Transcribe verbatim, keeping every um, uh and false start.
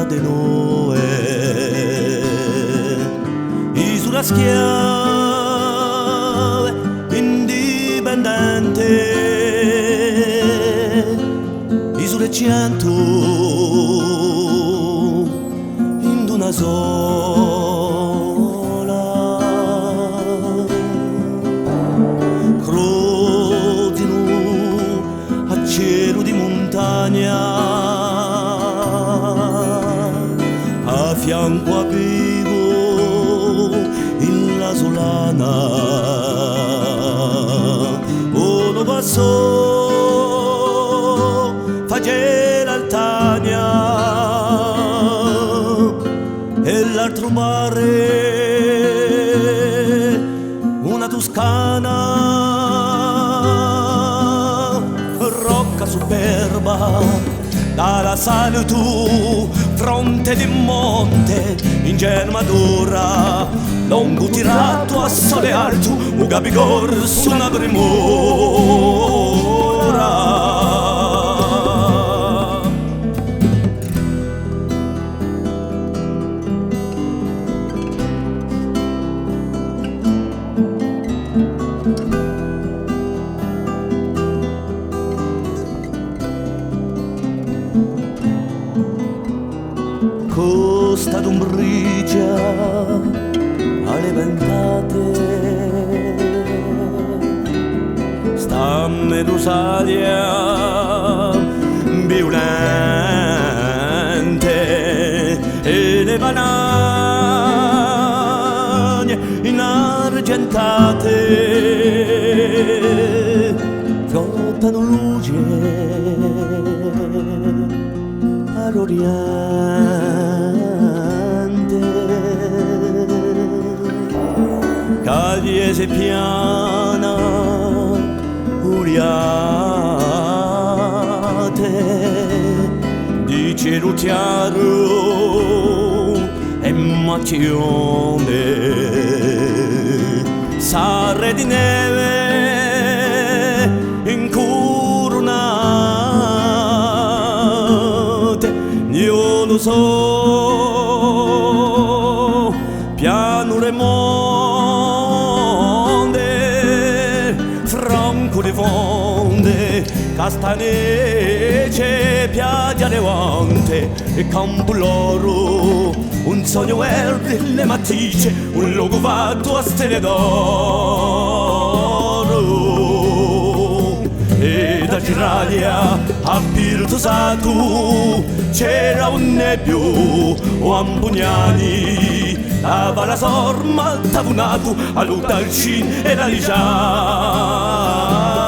di noi, isula schiava, indipendente, isula è centu in una sola. Crosinu à celu di muntagna, à fiancu à Vicu in la Sulana, unu passu face l'Altagna è l'altru pare una Tuscana, rocca superba, da la salitu, fronte di monte, ingenuatura, longu tiratu à sole altu, u capicorsu una primura. Costa d'Umbrigia à le ventate, sta medusalia viulente, è le vanagne inargentate scottanu luce à l'Oriente. Cagliese piana, uliate, di celu chjaru è machjone, sarre di neve incurunate, niunu sò pianure è monde, francu di fonde, castanece, piaghja levante, è Campu Loru, un sognu verde in le mattice, un locu fattu à stelle d'oru. È da Giraglia à Pirtu Satu c'era un nebbiu, o Ampugnani, a Vala Sorma, Tapunatu, à Lutalcin è l'Alisgianu.